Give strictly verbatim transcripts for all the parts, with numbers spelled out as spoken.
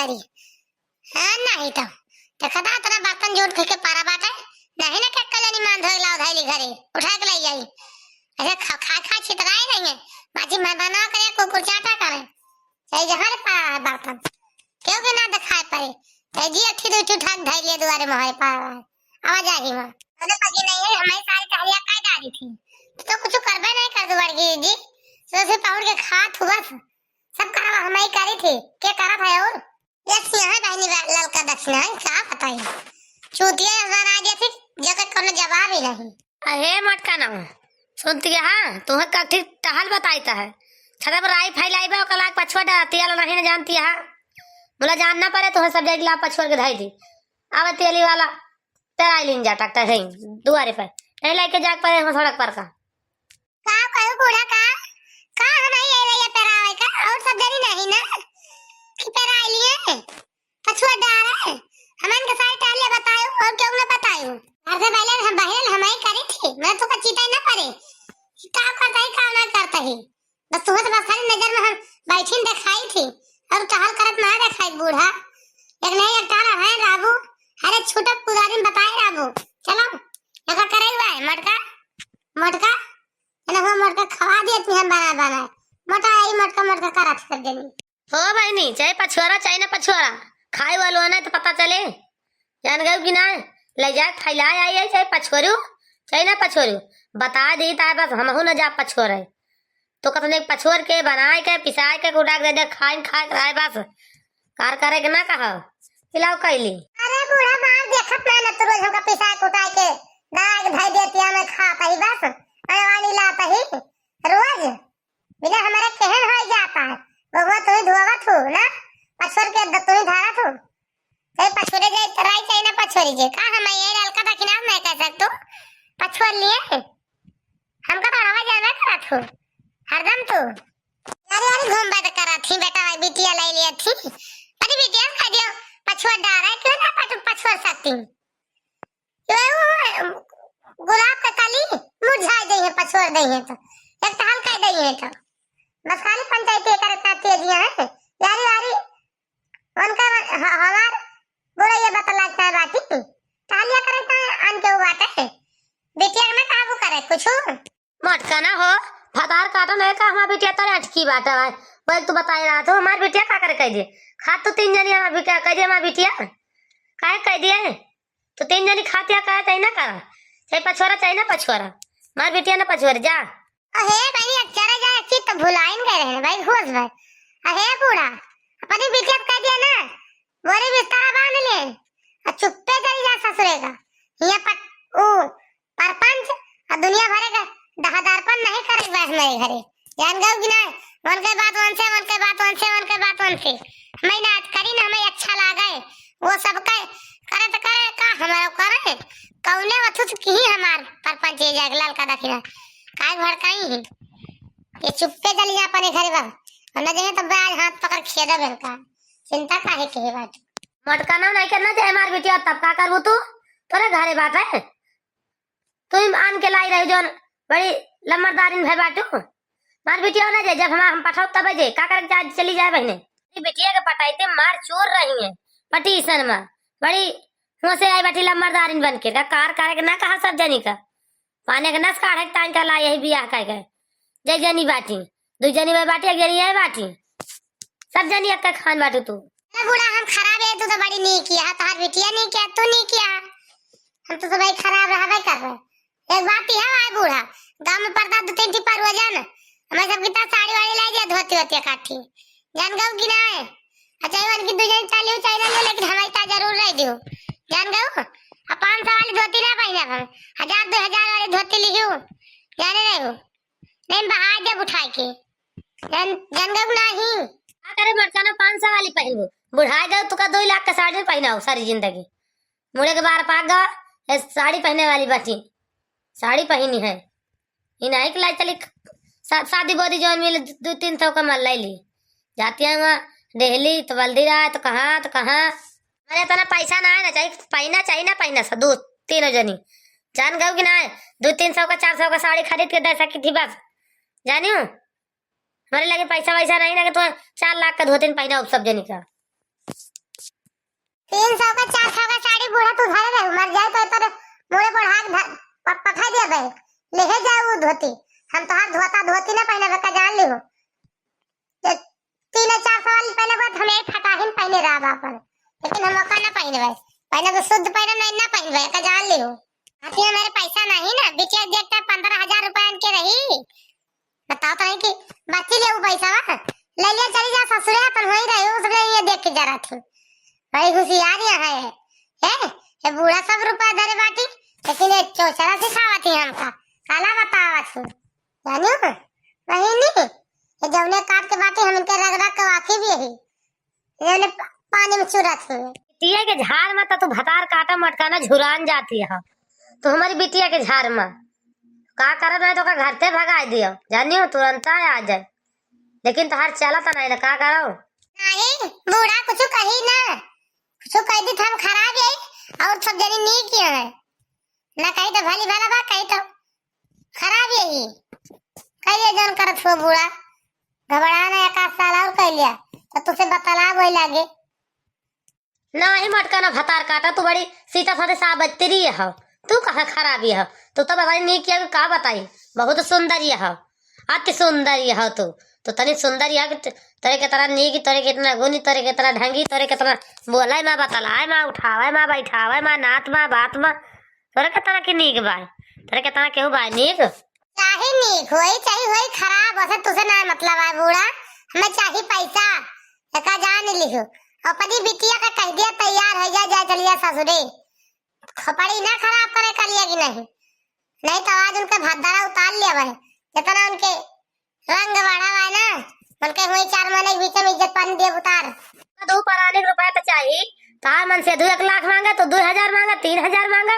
हाँ, नहीं तो। देखा था, इतना बर्तन जोड़ फेंके पारा बाटे। नहीं ना, क्या कल्याणी मान धोए लाओ धाई ली घरे, उठा के ले आई। अरे खा, खा, खा छितराए रही है। बाजी मैं बना करे, कुकुर चाटा करे। चाहे जहाँ रे पारा है बर्तन। क्यों के ना दिखाए पड़े। चाहे जी अठी दो उठी उठा के धाई लिए दुआरे मोहरे पारा है। आवा जाही वहाँ। अरे पगी नहीं है, हमारी सारी टहलिया काट डाली थी। तो कुछ करबे नहीं कर दुआर की जी। तो सिर्फ पहुड़ के खा थू बस। सब करब हम ही करी थी, के करत है और? ये सियाह बहनी बा-, ललका दक्षिणा है, का बताई? चूतिया बना दिया थी, जेकर कोनो जवाब ही नहीं। अहे मटका ना, सुनती है, हाँ, तुम्हें कथी टहल बताई त है। छतप राई फैलाई बा, ओकर लाग पछुआ डरती है, नहीं ना जानती है। बोला जान ना पड़े, तुम्हें सब जाके ला पछुआ के धाई दी। अब तेली वाला पेराई लीन जा ट्रैक्टर है दुआरे पर, नहीं लेके जाके पड़े हम सड़क पर का। का कहू बूढ़ा का, का हम आई आई भैया पेरावे का, और सब जनी नहीं ना कि पेराई लिए, पछुआ डारे, हमन के सारी टहलिया बतायो और क्यों ना बतायो। घर से पहले हम बहन हम ही करी थी, मैं तो का चीता ही ना पड़े कि का करता ही, का ना करता ही। बस तुम्हें तो बस खाली नजर में हम बैठीन दिखाई थी, और टहल करत ना दिखाई बूढ़ा। एक नहीं एक टाला है राबू, अरे छूटक पुजारी में बताए राबू, चलो, लगा करे हुआ है मटका, मटका, है ना, हो मटका खवा दिए तुम हम बना बना, मोटा आई मटका मटका करत कर देनी। हो बहनी, चाहे पछुआरा, चाहे ना पछुआरा, खाए वालो ना तो पता चले, जान गयो कि ना, ले जाए फैलाए आई है, चाहे पछुआरू, चाहे ना पछुआरू, बता दी ताए बस हमहू ना जा पछुआरे। तो कतने पछोर के, बनाए के, पिसाए के, कुटाए के दे दे, खाए, खाए के रहे बस। कार करे के ना कहा, पिलाओ कैली। अरे बूढ़ा मार देखत ना, ना तू रोज हमका पिसाए कुटाए के, दाग धई देती हमें खात ही बस, अनवानी लात ही, रोज बिना हमारे केहन हो जाता है, बबुआ तू ही धोवत हो ना, पछोर के द-, तू ही धारत हो। चाहे पछोरे जाए, तराई चाहे ना पछोरी जाए। का हम ये ललका दखिना में कह सकतो? पछोर लिए। हमका बढ़ावा जाना करत हो। हरदम तू। यारी, यारी घूम बात करत थी, बेटा, बिटिया ले लिया थी। अरे बिटिया कह दियो, पछोर डारा है, क्यों ना पछ-, पछोर सकती? ये वो गुलाब का कली मुरझा दे है, पछोर दे है तो। एक टहल कह दे है तो। बस खाली पंचायती करत ना तेजिया है। यारी, यारी उनका ह-, हमार बुरा ये बतला चाहे बाटी। टहलिया करे चाहे आन के वो बाटे। बिटिया के ना काबू करे कुछ। मटका ना हो, भतार काटो नहीं का हमार बिटिया तोरे अटकी बाटा है। बोल तू बताए रहा तो हमार बिटिया का करे कह दे। खा तू तीन जनी हमार बिटिया कह दे हमार बिटिया। काहे कह दिए? तो तीन जनी खातिया कहे चाहे ना करा। चाहे पछोरा चाहे ना पछोरा। हमार बिटिया ना पछोर जा। अहे भाई, अचारा जा चित भुलाइन गए रहे भाई, होश भाई। अहे बूढ़ा, अपनी बिटिया को कह दिया ना, बोरी बिस्तारा बांध ले, और चुप्पे चली जा ससुरे का। हियां पर, ऊ, परपंच, और दुनिया भरे का दहदारपन नहीं करे बस मेरे घरे। जान गयो कि ना, मन के बात मन से, मन के बात मन से, मन के बात मन से। हमें ना आज करी ना, हमें अच्छा लागे। वो सब के करे तो करे, का हमारा करे? कौने वथुत की हमार परपंच ये जाके लाल का दखिना। काय भड़काई है? ये चुप्पे चली जा अपने घरे बस। और न जाए तो ब्याज हाथ पकड़ खेदा बेलका। चिंता काहे के है बात? मटका ना नहीं करना चाहे हमार बिटिया, तब का करबू तू? तोरे घरे बात है। तू ही आन के लाई रही जौन बड़ी लम्बरदारिन भय बाटू। मार बिटिया ना जाए, जब हम, हम पठाओ तब जाए, का करे जा चली जाए बहने। ये बिटिया के पटाई ते मार चोर रही है, पटीसन में बड़ी होसे आई बाटी लम्बरदारिन बन के। का कार करे के ना कहा सब जनी का, पाने के नस काढ़े के तान का ला यही बियाह कह के। जय जनी बाटी, दू जनी वह बाटी, एक जनी यह बाटी, सब जनी एक खान बाटू तू। अरे बूढ़ा हम खराब है, तू तो बड़ी नीक किया, तोहार बिटिया नीक किया, तू नीक किया, हम तो सब खराब रहबे कर रहे। एक बात ही है, आए बूढ़ा, गाँव में पड़ता दो तीन ठी परुआ जान, हमें सब कितना साड़ी वाड़ी लाई दिया, धोती वोती काठी, जान गऊ कि ना है? अच्छा, ये उनकी दो जन चाली हो, चाहे ना ले, लेकिन हमारी ता जरूर लाई दियो, जान गऊ। अब पाँच सौ वाली धोती ना पहने हम, हजार दो हजार वाली धोती लिहियो, जाने रहे हो, नहीं बहा दे उठाए के, जान, जान गऊ नहीं। का करे मरचाना पाँच सौ वाली पहनबो, बुढ़ाए गऊ तो का दो लाख का साड़ी पहनाओ सारी जिंदगी। मुड़े के बार पाक गवा, ए, साड़ी पहने वाली बाटी, साड़ी पहनी है। ई नहीं कि लाई चली सा-, शादी बोदी जौन मिले दू तीन सौ का मल ले ली। जाती है वहाँ डेहली तो बल्दी रहा है तो कहाँ तो कहाँ। अरे इतना पैसा ना है ना चाहिए, पहना चाहिए ना पहना सा दो तीनों जनी। जान गऊ कि ना है, दो तीन सौ का चार सौ का साड़ी खरीद के दे सकी थी बस। जानियो? हमारे लगे पैसा वैसा नहीं ना कि तू चार लाख का धोती पहना हो सब जनी का। तीन सौ का, चार सौ का साड़ी बूढ़ा तू धरे रहे, मर जाए तो तोरे मुड़े पर हाथ ध-, प-, पठा दिया बे, लेहे जाए वो धोती। हम तोहार धोता धोती ना पहने बे, का जान लिहो। ये तीन चार सौ वाली पहने बे, हम यही फटाहिन पहने रहा बापन, लेकिन हम ओका ना पहनबे, पहने तो शुद्ध पहने नहीं ना पहनबे, का जान लिहो। अति हमारे पैसा नहीं ना, बिटिया के देखता पन्द्रह हजार रुपया इनके रही, बताओ तो है कि बच्ची ले वो पैसा वा, ले लिया चली जा ससुरे, अपन वही रही, उसने ये देख के जरा थी। बड़ी होशियार यहाँ है, है, ये बूढ़ा सब रुपया धरे बाटी, लेकिन ये चौचरा सिखावत ही हमका, काला बतावत ही, जानियो, बहिनी, ये जौने काट के बाटी हम इनके रग रग के वाकिफ यही, जौने प-, पानी में चुरत ही। बिटिया के झार में तो तू भतार काटा मटकाना झुरान जाती है, तू हमारी बिटिया के झार में का करब, नहीं तो का घर से भगाई दियो, जानियो, तुरंत आ जाए। लेकिन तोहार चलत नहीं ना, का करो? नहीं, बूढ़ा कुछ कही ना, कुछ कह दी तो हम खराब यही, और सब जनी नीक ही है। ना कही तो भली भला बा, कही तो खराब यही। कहिए जौन करत हो बूढ़ा, घबरा ना, एक आध साल और कह लिया, तो तुझसे बतलाव होई लागे। नाही मटका ना भतार काटा, तू बड़ी सीता साथे सावित्री हो। तू कहाँ खराबी हो? तू तो बताई नीक किया कि का बताई, बहुत सुंदर यह हो, अति सुंदर यह हो तू। तू तनी सुंदर यह कि त-, तोरे कितना नीक, तोरे कितना गुनी, तोरे कितना ढंगी, तोरे कितना बोले मा, बतलाए मा, उठावे मा, बैठावे मा, नात मा, बात मा, तोरे कितना की नीक बाय, तोरे कितना केहू बाय नीक? चाहे नीक होई, चाहे होई खराब, उसे तुसे ना मतलब है बूढ़ा, हमें चाही पैसा, एका जान लिहो। अपनी बिटिया का कह दिया तैयार हो जा, जा चलिया ससुरे। खोपड़ी ना खराब करे कलिया की नहीं, नहीं तो आज उनके भद्दरा उतार लिया भाई, जितना उनके रंग बढ़ा हुआ है ना, उनके हुई चार महीने के बीच में इज्जत पानी दिए उतार। दो पराने के रुपया तो चाही, तार मन से दो एक लाख मांगा तो दो हजार मांगा, तीन हजार मांगा।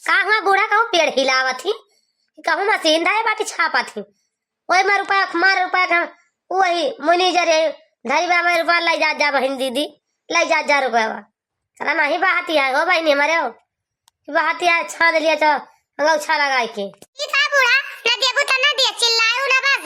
का हुआ बूढ़ा कहूँ पेड़ हिलावत ही, कहूँ मशीन धाए बाटी छापत ही। वही में रुपया, मार रुपया के हम वही मुनीजर है, धरी बा में रुपया लै जा, जा बहिन दीदी, लै जा, जा रुपया बा। साला नहीं बहती है, हो बहिनी हमारे हो। बहती है, छान लिया तो अंगौछा लगाई के। ई का बूढ़ा, ना देबू तो ना दे, चिल्लायू ना बस।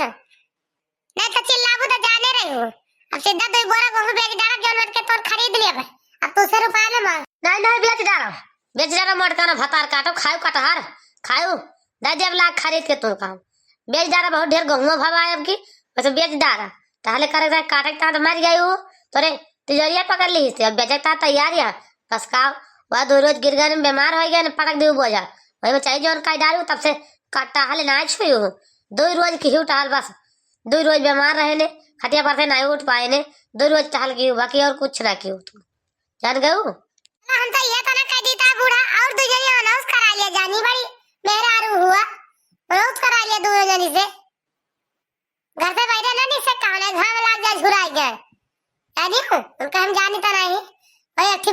नहीं तो चिल्लाबू तो जाने रही हो। अब सीधा दो बोरा गेहूं बेच डालब, जौन मन के तौन खरीद लेबे। अब तुसे रुपया ना मांग। नहीं, नहीं, बेच डालो। बेच डालो, मोटका ना भतार काटो, खायो कटहर, खायो। दे देब लाख खरीद के तुम काम। बेच डालो, बहुत ढेर गेहूं भवा है अब की, बस बेच डालो। ताहले करे जाए काटे के तान तो मर गई हो। तोरे तिजोरिया पकड़ ली से, अब बेचे के तान तैयार है। बस का, वह दो रोज गिर गए, बीमार हो गए, पटक दी बोझा। वही में चाहिए जौन काई डालू, तब से कटहल ना छुई हो। दो रोज की ही टहल बस। दो रोज बीमार रहे ने, खटिया पर से नहीं उठ पाए ने, दो रोज टहल की, बाकी और कुछ ना की। तू जान गऊ? हम तो ये तो ना कह दी था बूढ़ा, और दो जने अनाउंस करा लिया, जानी बड़ी मेहरारू हुआ, अनाउंस करा लिया दो जनी से। घर से बैठे ना, निसे कहले घाम लाग जाए, झुराई जाए। जानी हो, उनका हम जानी तो नहीं। वही एक ठे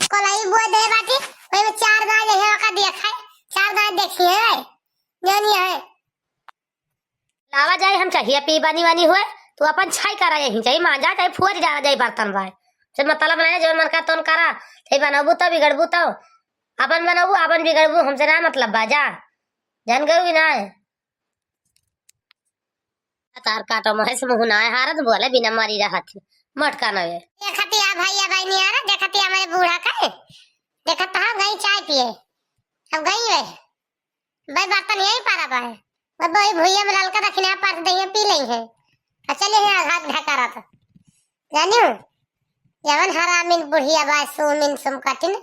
कोलाई बोए दे बाटी, वही में चार दाई जैसे ओका दिया खाए, चार दाई देखी है, जानी है। लावा जाए, हम चाहिए पी बानी वानी हुए, तू अपन छाई करा यहीं, चाहे मांजा, चाहे फुआ जी डाला जाए बर्तन बाय। से मतलब नहीं, जो मन का तोन करा, चाहे बनबू तो बिगड़बू तो, अपन बनबू, अपन बिगड़बू, हमसे ना मतलब बा, जा। जान गऊ कि ना? तार काटो, महेश मुँह ना हारत बोले, बिना मरी रहत ही, मटका नवे। देखतिया भैया बहनी आ रहा, देखतिया हमारे बूढ़ा का है, देखत हम गई चाय पिए, अब गई वे। भाई बर्तन यहीं पारा बा है। भाई भुइया में ललका दक्षिणा पार दे पी ले है। आ चले हैं आघात ढकारा तो। जानियो? जवन हरामिन बुढ़िया बा सुमिन सुमकटिन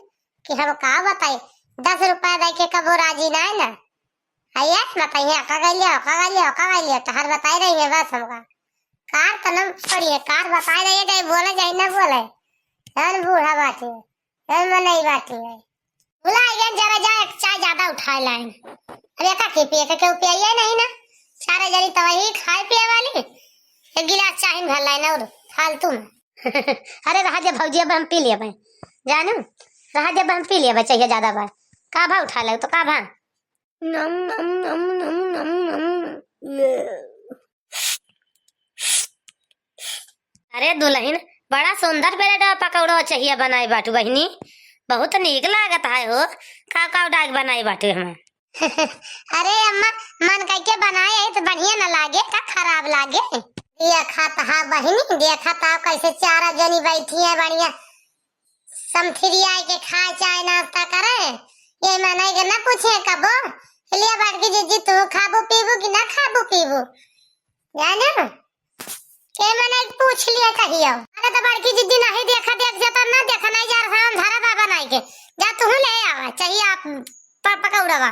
कि हम का बताई। दस रुपया दे के कबो राजी ना है ना। आइए बताइए, का गई लिया, का गई लिया, का गई लिया, तहर बताई रही है बस हमका। कार तनम छोड़िए, कार बताई रही है, चाहे बोले चाहे ना बोले। जवन बूढ़ा बाटे, जवन मनई बाटे। भुला गए, जरा जा एक चाय ज्यादा उठाए लाइन। अब एका के पिए के केहू पियाइए नहीं ना। चारे जनी तो वही खाए पिए वाली। एक गिलास चाय में भर लाइन और फालतू में। अरे रहा दे भौजी, अब हम पी लेबे। जानू, रहा दे, अब हम पी लेबे, चाहिए ज्यादा बार। का भा उठा ले तो का भा? नम, नम, नम, नम, नम, नम। ये। अरे दुलहिन, बड़ा सुंदर ब्रेड और पकौड़ो चाहिए बनाई बाटू बहिनी, बहुत नीक लागत है हो। का का डाल बनाई बाटू हमें? अरे अम्मा, मन कह के बनाए है तो बढ़िया न लागे, का खराब लागे? देखत हा बहिनी, देखत हा कैसे चार जनी बैठी है बढ़िया। तम फिर आए के खाए चाय नाश्ता करे, ये मनई के ना पूछे कबो, लिया बड़की जिज्जी तू खाबू पीबू कि ना खाबू पीबू, जाने? के मनई पूछ लिया कहियो। अरे तो बड़की जिज्जी नहीं देखा, देख जाता ना, देखा नहीं जा रहा हम धरा बाबा नहीं के, जा तू ले आवा, चाहिए आप प-, पकौड़वा।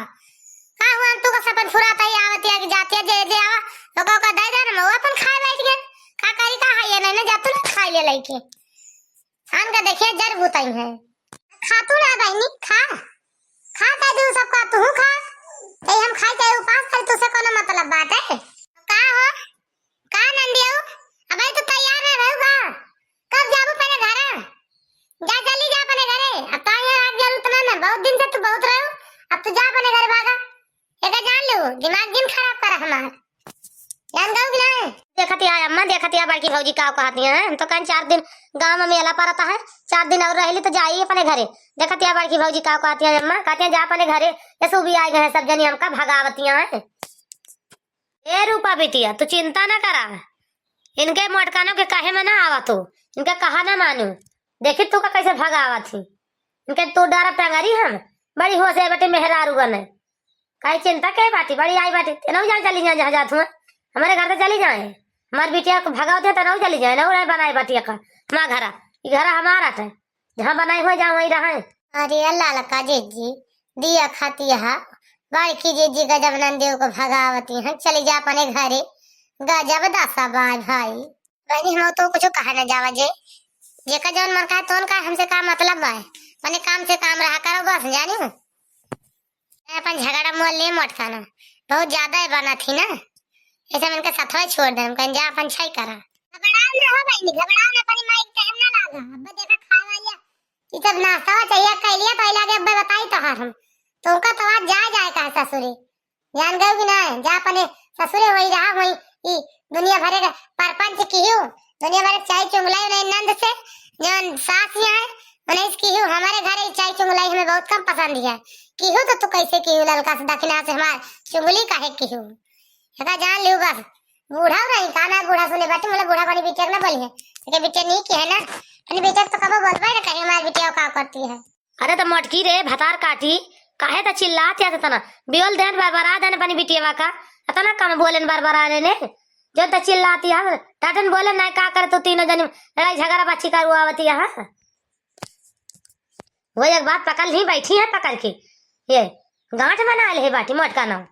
का हुआ, हम तू का सपन फुराता ही आवत या कि जाती है, जे, जे आवा, ओका, ओका दे दे ना, मउआ अपन खाए बैठ गए। का करी, का है ये नहीं ना, जा तू ना खाए ले लइके। आन का देखिए, जर बुताई है। खा तू ना बहनी, खा। खा कह दू सबका, तू खा। ते हम खाई, ते उपास करी, तुसे कोनो मतलब बात है? का हो? का नंदियो? अबे तो तैयार ना रहू का? कब जाबू अपने घरे? जा, चली जा अपने घरे। अब तो यहाँ रात जरूरत ना ना, बहुत दिन से तू बहुत रहू। अब तू जा अपने घर भागा। एका जान लो, दिमाग जिन खराब करा हमार। जान गऊ कि नहीं? देखत या अम्मा, देखत या बड़की भौजी का कहती हैं। हम तो कहें चार दिन गाँव में मेला पड़ता है, चार दिन और रहली तो जाई अपने घरे। देखत या बड़की भौजी का कहती हैं अम्मा, कहती हैं जा अपने घरे, ये सुबी आए गए हैं सब जनी हमका भगावतियां हैं। ए रूपा बिटिया, तू चिंता ना करा, इनके मोटकानों के कहे में ना आवा तू, इनके कहा ना मानू। देखी तू का कैसे भगावत ही, इनके तू डरा टंगरी हम, बड़ी होश है बेटे मेहरारू बने। काहे चिंता के बाटी, बड़ी आई बाटी, तेनहु जान चली जाए जहाँ जात हुआ, हमारे घर से चली जाए, हमारे बिटिया को भगावत है तेनहु चली जाए, नहु रहे बनाए बाटी का, हमारा घरा, ये घरा हमारा है, जहाँ बनाए हुए जहाँ वहीं रहे। अरे अल्लाह लका जिज्जी, दिया खाती है, बड़की जिज्जी गजब नंदियों को भगावती हैं, चली जा अपने घरे, गजब दसा बाय भाई। बहनी, हम तो कुछ कहा न जावा जे, जेका जौन मन का है, तोन का हमसे का मतलब बा? अपने काम से काम रहा करो बस, जानी हो? अपन झगड़ा मोल ले मोटकाना, बहुत ज्यादा है बना थी ना, ऐसे मन के सथवा छोड़ दे, हम कहें जा अपन छाई करा। घबराओ ना हो बहनी, घबराओ ना, अपनी माई के कहम ना लागा। अब देखा खाए वाला ई सब नाश्ता चाहिए, कह लिया पहले आगे, अब बताई तो हम, तो उनका तो आज जाए जाए का है ससुरे। जान गयो कि ना, जा अपने ससुरे वही रहा, वही ई दुनिया भरे के परपंच किहू, दुनिया भरे के चाय चुंगलाई उन्हें नंद से, जौन सास यहाँ है, उन्हें इस किहू, हमारे घर ई चाय चुंगलाई हमें बहुत कम पसंद है। किहू तो तू कैसे किहू ललका से दखिना से हमार चुंगली काहे किहू? एका जान लिहू बस, बूढ़ा रही का ना बूढ़ा सुने बाटी, मतलब बूढ़ा अपनी बिटिया के ना बोली है, लेकिन बिटिया नहीं की है ना, अपनी बिटिया के तो कबो बोलबे ना कहीं हमारी बिटिया का करती है। अरे त मोटकी रे भतार काटी, काहे त चिल्लात या तना? बियोल देन बरबरा देन अपनी बिटियवा का, अतना कम बोलेन बरबरा देने। जो त चिल्लाती है, टाटन बोले ना का करे तू तीनों जनी लड़ाई झगड़ा बच्ची करुआवती है। वो एक बात पकड़ ली बैठी है पकड़ के, ये गांठ बना ले बाटी मोटका नाम।